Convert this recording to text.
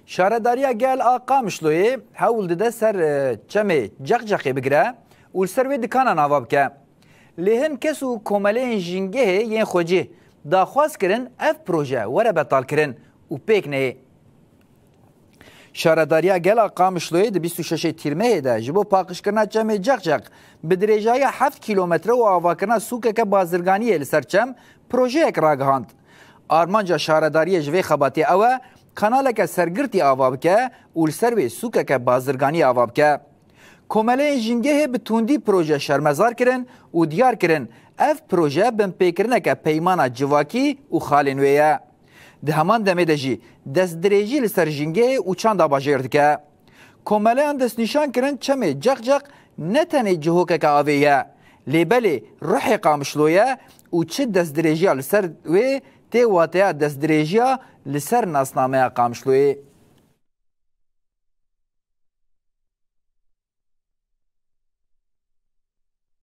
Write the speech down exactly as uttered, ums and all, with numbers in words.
Şaredariya Gel a Qamişloyê hewl dide ser e, çemê Ceqceqê bigire û li ser wê dikanan ava bike. Lê hin kes û komeleyên jîngehê yên xwecî daxwaz kirin ev proje were betalkirin û pêk neyê. Şaredariya Gel a Qamişloyê di bîst û şeşê Tîrmehê de ji bo paqijkirina çemê Ceqceq bi dirêjahiya heft kîlometre û avakirina sûkeke bazirganiyê li ser çem projeyek ragihand. Armanca şaredariyê ji vê xebatê ew e, kanaleke sergirtî ava bike û li ser wê sûkeke bazirganiyê ava bike. Komeleyên jîngehê bi tundî proje şermezar kirin û diyar kirin, ev proje binpêkirineke peymana civakî û xalên wê ye. Di heman demê de jî destdirêjî li ser jîngehê û çanda bajêr dike. Komeleyan destnîşan kirin çemê Ceqceq ne tenê cihokeke avê ye, lê belê ruhê Qamişlo ye û çi destdirêjiya li ser wê tê wateya destdirêjiya li ser nasnameya Qamişloyê.